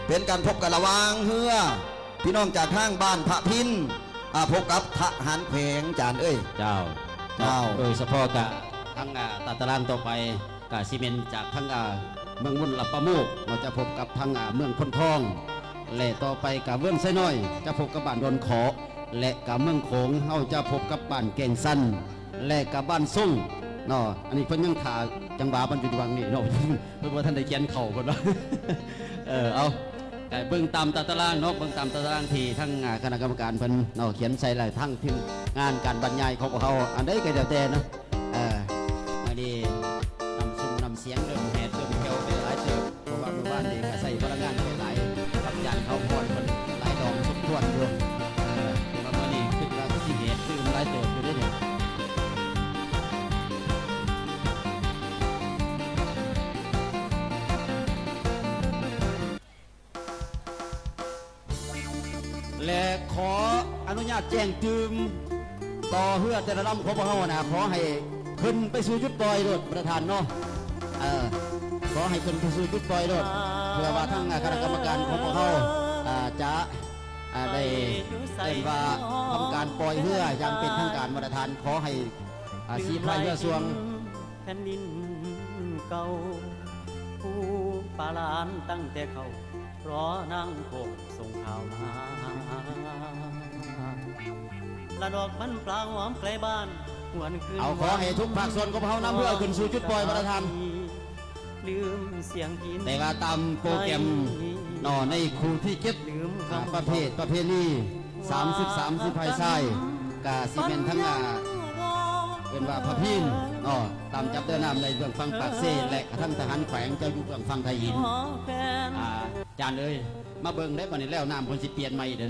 ເປັນການພົບກັນລະຫວ່າງເຮືອ ພີ່ນ້ອງຈາກທາງບ້ານພະພິນ ອ່າ ພົບກັບທະຫານແຂວງ ຈານເອີຍ. ເຈົ້າ ເຈົ້າ ໂດຍສະເພາະກະທາງ ອ່າ ຕາຕະລາງຕໍ່ໄປ ກະຊິແມ່ນຈາກທາງ ອ່າ ເມືອງມຸນລະປະໂມກເນາະ ຈະພົບກັບທາງ ອ່າ ເມືອງໂພນທອງ ແລະ ຕໍ່ໄປກະເມືອງໄຊນ້ອຍ ຈະພົບກັບບ້ານດອນຂໍ ແລະ ກະເມືອງໂຂງ ເຮົາຈະພົບກັບບ້ານແກ່ງຊັນ ແລະກະບ້ານຊົງເນາະ. ອັນນີ້ເພິ່ນຍັງຖ້າຈັງຫວະມັນຢູ່ຫວ່າງນີ້ເນາະ ເພິ່ນບໍ່ທັນໄດ້ຂຽນເຂົ້າເພິ່ນວ່າ ເອີ ເອົາ ກະເບິ່ງຕາມຕາຕະລາງເນາະ ເບິ່ງຕາມຕາຕະລາງທີ່ທາງ ອ່າ ຄະນະກຳມະການເພິ່ນເນາະ ຂຽນໃສ່ ແລະ ທາງທີມງານການບັນຍາຍຂອງພວກເຮົາ ອັນໃດກໍແລ້ວແຕ່ເນາະ ເອີ ມື້ນີ້ນ້ຳຊຸ່ມນ້ຳສຽງເລີ່ມແຫດເລີ່ມແຜ່ວໄປຫຼາຍເຕີບ ເພາະວ່າມື້ວານນີ້ກະໃຊ້ພະລັງງານໄປຫຼາຍ ກັບຈານເຂົາພອນເພິ່ນຫຼາຍດອງສົມຄວນຢູ່ ເອີ ແຕ່ວ່າມື້ນີ້ຄິດວ່າຄືຊິແຫດຕື່ມຫຼາຍເຕີບຢູ່ເດ້ນີ້. ແລະ ຂໍອະນຸຍາດແຈ້ງຕື່ມຕໍ່ເຮືອແຕ່ລະລຳຂອງພວກເຮົານະ ຂໍໃຫ້ຂຶ້ນໄປສູ່ຈຸດປ່ອຍໂລດ ປະທານເນາະ ເອີ ຂໍໃຫ້ຂຶ້ນໄປສູ່ຈຸດປ່ອຍໂລດ ເພື່ອວ່າທາງຄະນະກຳມະການຂອງພວກເຮົາ ອ່າ ຈະ ອ່າ ໄດ້ເອີ້ນວ່າທຳການປ່ອຍເຮືອຢ່າງເປັນທາງການ. ປະທານ ຂໍໃຫ້ ອ່າ ສີພາຍເຮືອຊ່ວງ ແຜ່ນດິນເກົ່າ ຜູ້ປາຫຼານຕັ້ງແຕ່ເກົ່າ ລໍນາງໂຄກສົ່ງຂ່າວມາ ລະດອກພັນປາຫອມໃກ້ບ້ານ ຫວນຄືນ ເອົາ ຂໍໃຫ້ທຸກພາກສ່ວນຂອງເຮົານຳເຮືອຂຶ້ນສູ່ຈຸດປ່ອຍ ປະທານ ລືມສຽງພິນ ແຕ່ວ່າຕາມໂປຣແກຣມເນາະ ໃນຄູ່ທີເຈັດ ອ່າ ປະເພດ ປະເພນີ ສາມສິບສາມ ສີພາຍຊາຍ ກະຊິແມ່ນທັງ ອ່າ ເອີ້ນວ່າພະພີນເນາະ ຕາມຈັບເຮືອນ້ຳໃນເບື້ອງຝັ່ງປາກເຊ ແລະ ກະທັງທະຫານແຂວງຈະຢູ່ເບື້ອງຝັ່ງໄທຫີນ. ອ່າ ຈານເອີຍ ມາເບິ່ງເດ້ ບາດນີ້ແລ້ວນ້ຳເພິ່ນຊິປ່ຽນໃໝ່ເດ້.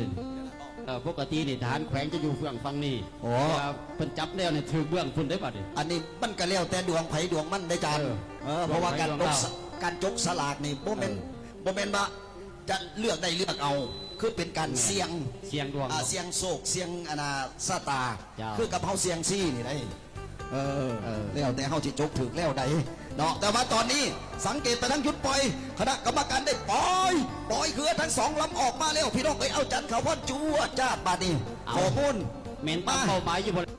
ເອີ ປົກກະຕິນີ້ທະຫານແຂວງຈະຢູ່ເບື້ອງຝັ່ງນີ້ ໂອ້ ແຕ່ວ່າເພິ່ນຈັບແລ້ວນີ້ຖືກເບື້ອງພຸ້ນເດ້ບາດນີ້. ອັນນີ້ມັນກະແລ້ວແຕ່ດວງໃຜດວງມັນເດ້ຈານ ເອີ ເອີ ເພາະວ່າການ ດວງໃຜດວງລາວ ການຈົກສະຫຼາກນີ້ບໍ່ແມ່ນ ເອີ ບໍ່ແມ່ນວ່າ ຈະເລືອກໄດ້ເລືອກເອົາ ຄືເປັນການ ແມ່ນ ສ່ຽງ ສ່ຽງດວງ ອ່າ ເນາະ ສ່ຽງໂຊກ ສ່ຽງ ອັນນ່າ ຊະຕາ ເຈົ້າ ຄືກັບເຮົາສ່ຽງຊີນີ້ໄດ໋ ເອີ ເອີ ແລ້ວແຕ່ເຮົາຊິຈົກຖືກແລ້ວໃດເນາະ. ແຕ່ວ່າຕອນນີ້ສັງເກດໄປທາງຈຸດປ່ອຍ ຄະນະກຳມະການໄດ້ປ່ອຍ ປ່ອຍເຮືອທັງສອງລຳອອກມາແລ້ວ ພີ່ນ້ອງເອີຍ. ເອົາ ຈັນຂາວພອນ ຈວດຈາດບາດນີ້ ເອົາ ຂໍ້ມູນ ແມ່ນຕາມເປົ້າໝາຍຢູ່ບໍ່?